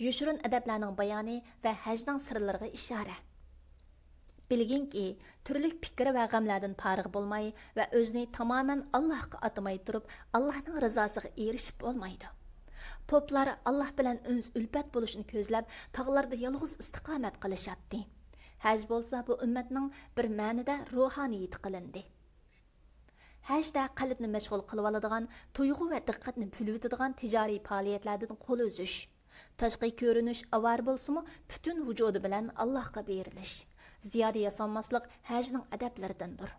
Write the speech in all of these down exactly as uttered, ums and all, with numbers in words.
يوشۇرۇن ئەدەپلەرنىڭ بايانى ۋە ھەجنىڭ سىرلىرىغا ئىشارە. بىلگىنكى، تۈرلۈك پىكىر ۋە غەملەردىن پارىغ بولماي ۋە ئۆزىنى تامامەن ئاللاھقا ئاتىماي تۇرۇپ، ئاللاھنىڭ رىزاسىغا ئېرىشىپ بولمايدۇ. پوپلار ئاللاھ بىلەن ئۈنس-ئۈلپەت بولۇشنى كۆزلەپ، تاغلاردا يالغۇز ئىستىقامەت قىلىشاتتى. ھەج بولسا بۇ ئۈممەتنىڭ بىر مەنىدە روھانىيىتى قىلىندى. ھەجدە قەلبنى مەشغۇل قىلىۋالىدىغان، تۇيغۇ ۋە دىققەتنى بۆلۈۋېتىدىغان تىجارىي پائالىيەتلەردىن قول ئۈزۈش، تاشقى كۆرۈنۈش ئاۋارە بولسىمۇ، پۈتۈن ۋۇجۇدى بىلەن ئاللاھقا بېرىلىش، زىيادە ياسانماسلىق ھەجنىڭ ئەدەپلىرىدىندۇر.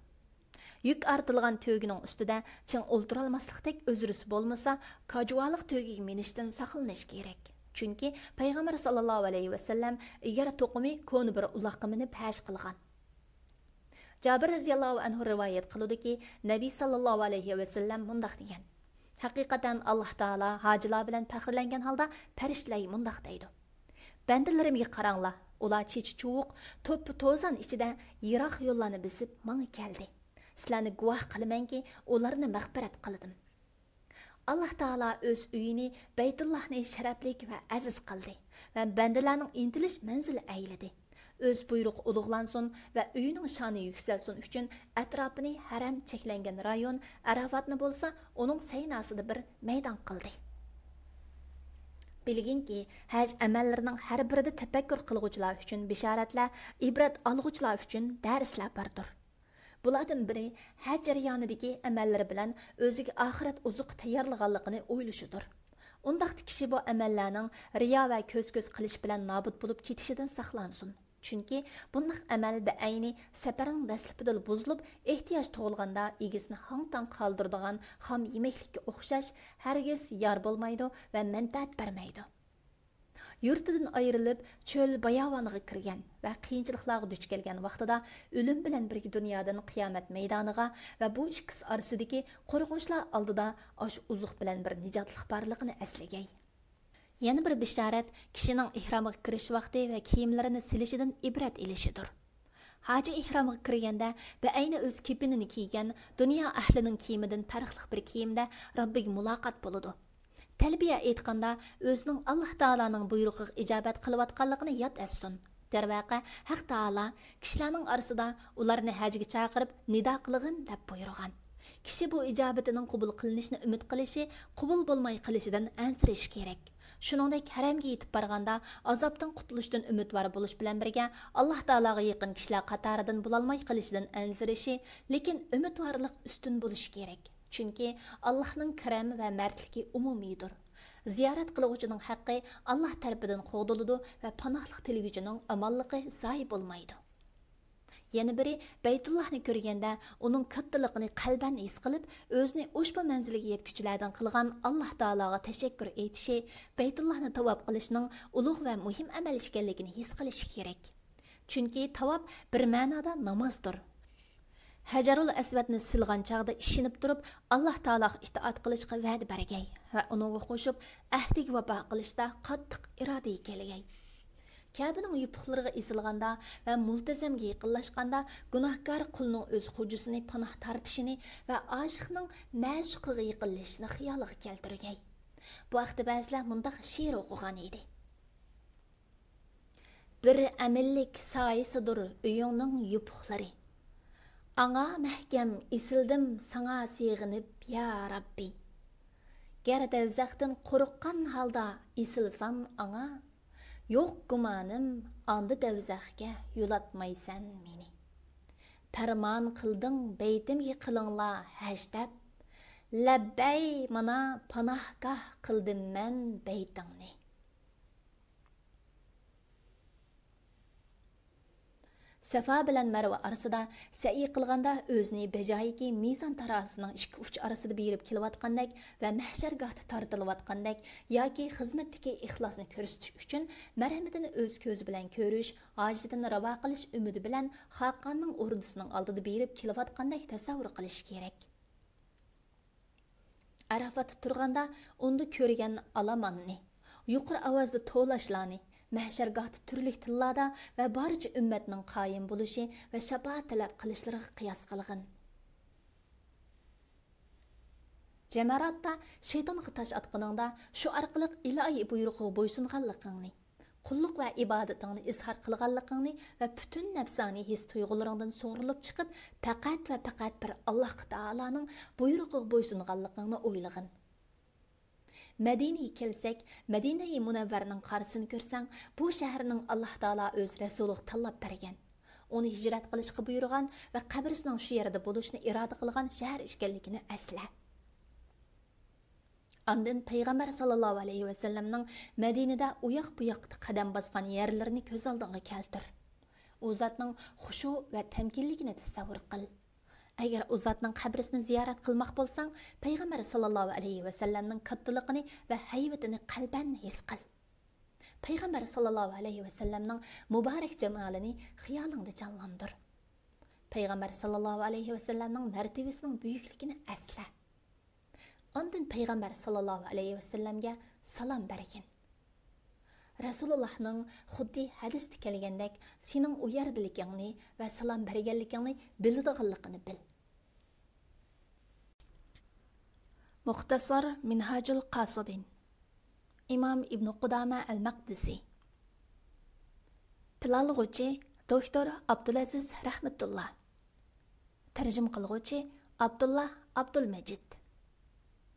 يۈك ئارتىلغان تۆگىنىڭ ئۈستىدە چىڭ ئولتۇرالماسلىقتەك ئۆزرىسى بولمىسا، كاجۇۋالىق تۆگىگە مىنىشتىن ساقلىنىش كېرەك. چۈنكى پەيغەمبەر ساللاللاھۇ ئەلەيھى ۋەسەللەم ئېگەر توقۇمى كونا بىر ئۇلاققا مىنىپ ھەج قىلغان. جابىر رەزىياللاھۇ ئەنھۇ رىۋايەت قىلىدۇكى، نەبى ساللاللاھۇ ئەلەيھى ۋەسەللەم مۇنداق دېگەن: ھەقىقەتەن ئاللاھ تائالا ھاجىلار بىلەن پەخىرلەنگەن ھالدا پەرىشتىلەرگە مۇنداق دەيدۇ: بەندىلىرىمگە قاراڭلار، ئۇلار چېچى چۇۋۇق، توپا توزان ئىچىدە يىراق يوللارنى بېسىپ ماڭا كەلدى. سىلەرنى گۇۋاھ قىلىمەنكى، ئۇلارنى مەغپىرەت قىلدىم. ئاللاھ تائالا ئۆز ئۆيىنى، بەيتۇللاھنى شەرەپلىك ۋە ئەزىز قىلدى ۋە بەندىلەرنىڭ ئىنتىلىش مەنزىلى ئەيلىدى. ئۆز بۇيرۇقى ئۇلۇغلانسۇن ۋە ئۆيىنىڭ شانى يۈكسەلسۇن ئۈچۈن ئەتراپىنى ھەرەم چەكلەنگەن رايون ئەرەفاتنى بولسا ئۇنىڭ سەيناسىدا بىر مەيدان قىلدى. بىلگىنكى، ھەج ئەمەللىرىنىڭ ھەر بىرىدە تەپەككۇر قىلغۇچىلار ئۈچۈن بېشارەتلەر، ئىبرەت ئالغۇچىلار ئۈچۈن دەرسلەر باردۇر. بۇلاردىن بىرى ھەج جەريانىدىكى ئەمەللىرى بىلەن ئۆزىگە ئاخىرەت ئوزۇقى تەييارلىغانلىقىنى ئويلىشىدۇر. ئۇنداقتا كىشى بۇ ئەمەللەرنىڭ رىيا ۋە كۆز-كۆز قىلىش بىلەن نابۇت بولۇپ كېتىشىدىن ساقلانسۇن. چۈنكى بۇنداق ئەمەل بەئەينى سەپەرنىڭ دەسلىپىدىلا بۇزۇلۇپ، ئېھتىياج تۇغۇلغاندا ئىگىسىنى ھاڭ-تاڭ قالدۇرىدىغان خام يېمەكلىككە ئوخشاش، ھەرگىز يار بولمايدۇ ۋە مەنپەئەت بەرمەيدۇ. يۇرتىدىن ئايرىلىپ، چۆل باياۋانغا كىرگەن ۋە قىيىنچىلىقلارغا دۇچ كەلگەن ۋاقتىدا، ئۆلۈم بىلەن بىرگە دۇنيادىن قىيامەت مەيدانىغا ۋە بۇ ئىككىسى ئارىسىدىكى قورقۇنچلار ئالدىدا ئاشۇ ئوزۇق بىلەن بىر نىجاتلىق بارلىقىنى ئەسلىگەي. يەنە بىر بېشارەت كىشىنىڭ ئېھرامغا كىرىش ۋاقتى ۋە كىيىملىرىنى سېلىشىدىن ئىبرەت ئېلىشىدۇر. ھاجى ئېھرامغا كىرگەندە بەئەينى ئۆز كېپىنىنى كىيگەن، دۇنيا ئەھلىنىڭ كىيىمىدىن پەرقلىق بىر كىيىمدە رەببىگە مۇلاقات بولىدۇ. تەلبىيە ئېيتقاندا ئۆزىنىڭ ئاللاھ تائالانىڭ بۇيرۇقىغا ئىجابەت قىلىۋاتقانلىقىنى ياد ئەتسۇن. دەرۋەقە، ھەق تائالا كىشىلەرنىڭ ئارىسىدا ئۇلارنى ھەجگە چاقىرىپ نىدا قىلغىن دەپ بۇيرۇغان. كىشى بۇ ئىجابىتىنىڭ قوبۇل قىلىنىشىنى ئۈمىد قىلىشى، قوبۇل بولماي قېلىشىدىن ئەنسىرىشى كېرەك. شۇنىڭدەك ھەرەمگە يېتىپ بارغاندا ئازابتىن قۇتۇلۇشتىن ئۈمىدۋار بولۇش بىلەن بىرگە، ئاللاھ تائالاغا يېقىن كىشىلەر قاتارىدىن بولالماي قېلىشىدىن ئەنسىرىشى، لېكىن ئۈمىدۋارلىق ئۈستۈن بولۇشى كېرەك. چۈنكى ئاللاھنىڭ كېرەم ۋە مەردلىكى ئومۇمىيدۇر. زىيارەت قىلغۇچىنىڭ ھەققى ئاللاھ تەرىپىدىن قوغدىلىدۇ ۋە پاناھلىق تىلىگۈچىنىڭ ئامانلىقى زايە بولمايدۇ. يەنە بىرى، بەيتۇللاھنى كۆرگەندە ئۇنىڭ كاتتىلىقىنى قەلبەن ھېس قىلىپ، ئۆزىنى ئۇشبۇ مەنزىلگە يەتكۈچىلەردىن قىلغان ئاللاھ تائالاغا تەشەككۈر ئېيتىشى، بەيتۇللاھنى تاۋاپ قىلىشنىڭ ئۇلۇغ ۋە مۇھىم ئەمەل ئىكەنلىكىنى ھېس قىلىشى كېرەك. چۈنكى تاۋاپ بىر مەنادا نامازدۇر. ھەجەرۇل ئەسۋەدنى سىلىغان چاغدا ئىشىنىپ تۇرۇپ، ئاللاھ تائالاغا ئىتائەت قىلىشقا ۋەدە بەرگەي ۋە ئۇنىڭغا قوشۇپ ئەھدىگە ۋاپا قىلىشتا قاتتىق ئىرادىگە كەلگەي. كەبىنىڭ يوپۇقلىرىغا ئېسىلغاندا ۋە مۇلتەزەمگە يېقىنلاشقاندا، گۇناھكار قۇلنىڭ ئۆز خوجىسىنى پاناھ تارتىشىنى ۋە ئاشىقنىڭ مەشۇقىغا يېقىنلىشىشىنى خىيالىغا كەلتۈرگەي. بۇ ھەقتە بەزىلەر مۇنداق شېئىر ئوقۇغان ئىدى. بىر ئەمىنلىك سايىسىدۇر ئۆيۈڭنىڭ يوپۇقلىرى. ئاڭا مەھكەم ئېسىلدىم ساڭا سېغىنىپ، يا رەببى. گەر دەۋزەختىن قورققان ھالدا ئېسىلسام ئاڭا، يوق گۇمانىم، ئاندا دەۋزەخكە يولاتمايسەن مېنى. پەرمان قىلدىڭ بەيتىمگە قىلىڭلار ھەج دەپ، لەببەي، مانا پاناھگاھ قىلدىم مەن بەيتىڭنى. سەفا بىلەن مەرۋە ئارىسىدا سەئي قىلغاندا ئۆزىنى بەجايىكى مىزان تارازىسىنىڭ ئىككى ئۇچى ئارىسىدا بېرىپ كېلىۋاتقاندەك ۋە مەھشەرگاھتا تارتىلىۋاتقاندەك ياكى خىزمەتتىكى ئىخلاسنى كۆرسىتىش ئۈچۈن مەرھەمىتىنى ئۆز كۆزى بىلەن كۆرۈش، ھاجىتىنى راۋا قىلىش ئۈمىدى بىلەن خاقاننىڭ ئوردىسىنىڭ ئالدىدا بېرىپ كېلىۋاتقاندەك تەسەۋۋۇر قىلىشى كېرەك. ئەرەفاتتا تۇرغاندا ئۇندا كۆرگەن ئالاماننى، يۇقىرى ئاۋازدا تولاشلارنى، مەھشەرگاھتا تۈرلۈك تىللاردا ۋە بارچە ئۈممەتنىڭ قايىم بولۇشى ۋە شاپائەت تەلەپ قىلىشلىرىغا قىياس قىلغىن. جەمەراتتا شەيتانغا تاش ئاتقىنىڭدا، شۇ ئارقىلىق ئىلاھىي بۇيرۇقىغا بويسۇنغانلىقىڭنى، قۇللۇق ۋە ئىبادىتىڭنى ئىزھار قىلغانلىقىڭنى ۋە پۈتۈن نەپسانىي ھېس-تۇيغۇلىرىڭدىن سۇغۇرۇلۇپ چىقىپ، پەقەت ۋە پەقەت بىر ئاللاھ تائالانىڭ بۇيرۇقىغا بويسۇنغانلىقىڭنى ئويلىغىن. مەدىنىگە كەلسەك، مەدىنەي مۇنەۋۋەرنىڭ قارىسىنى كۆرسەڭ، بۇ شەھەرنىڭ ئاللاھ تائالا ئۆز رەسۇلىغا تاللاپ بەرگەن، ئۇنى ھىجرەت قىلىشقا بۇيرۇغان ۋە قەبرىسىنىڭ شۇ يەردە بولۇشىنى ئىرادە قىلغان شەھەر ئىكەنلىكىنى ئەسلە. ئاندىن پەيغەمبەر ساللاللاھۇ ئەلەيھى ۋەسەللەمنىڭ مەدىنىدە ئۇياق-بۇياقتا قەدەم باسقان يەرلىرىنى كۆز ئالدىڭغا كەلتۈر. ئۇ زاتنىڭ خۇشۇ ۋە تەمكىنلىكىنى تەسەۋۋۇر قىل. ئەگەر ئۇ زاتنىڭ قەبرىسىنى زىيارەت قىلماق بولساڭ، پەيغەمبەر ساللاللاھۇ ئەلەيھى ۋەسەللەمنىڭ كاتتىلىقىنى ۋە ھەيۋىتىنى قەلبەن ھېس قىل. پەيغەمبەر ساللاللاھۇ ئەلەيھى ۋەسەللەمنىڭ مۇبارەك جامالىنى خىيالىڭدا جانلاندۇر. پەيغەمبەر ساللاللاھۇ ئەلەيھى ۋەسەللەمنىڭ مەرتىۋىسىنىڭ بۈيۈكلۈكىنى ئەسلە. ئاندىن پەيغەمبەر ساللاللاھۇ ئەلەيھى ۋەسەللەمگە سالام بەرگىن. رەسۇلۇللاھنىڭ خۇددى ھەدىستە كەلگەندەك سېنىڭ ئۇ يەردىلىكىڭنى ۋە سالام بەرگەنلىكىڭنى بىلىدىغانلىقىنى بىل. مۇختەسار مىنھاجۇل قاسىدىن. ئىمام ئىبنۇ قۇدامە ئەل مەقدىسى. پىلانلىغۇچى، دوكتور ئابدۇلئەزىز رەھمەتۇللا. تەرجىمە قىلغۇچى، ئابدۇللا ئابدۇلمەجىد.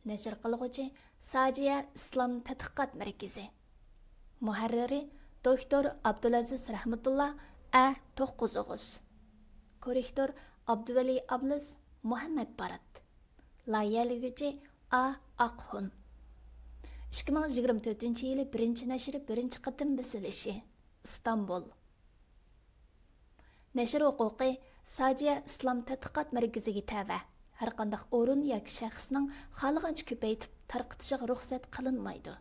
نەشر قىلغۇچى، ساجىيە ئىسلام تەتقىقات مەركىزى. مۇھەررىرى، دوكتور ئابدۇلئەزىز رەھمەتۇللا، ئە، توققۇز ئوغۇز. كوررېكتور، ئابدۇۋەلى ئابلىز، مۇھەممەد بارات. لايىھەلىگۈچى، ئا ئاقخۇن. ئىككى مىڭ يىگىرمە تۆتىنچى يىلى بىرىنچى نەشرى، بىرىنچى قېتىم بېسىلىشى، ئىستانبۇل. نەشر ھوقۇقى ساجىيە ئىسلام تەتقىقات مەركىزىگە تەۋە. ھەرقانداق ئورۇن ياكى شەخسنىڭ خالىغانچە كۆپەيتىپ تارقىتىشىغا رۇخسەت قىلىنمايدۇ.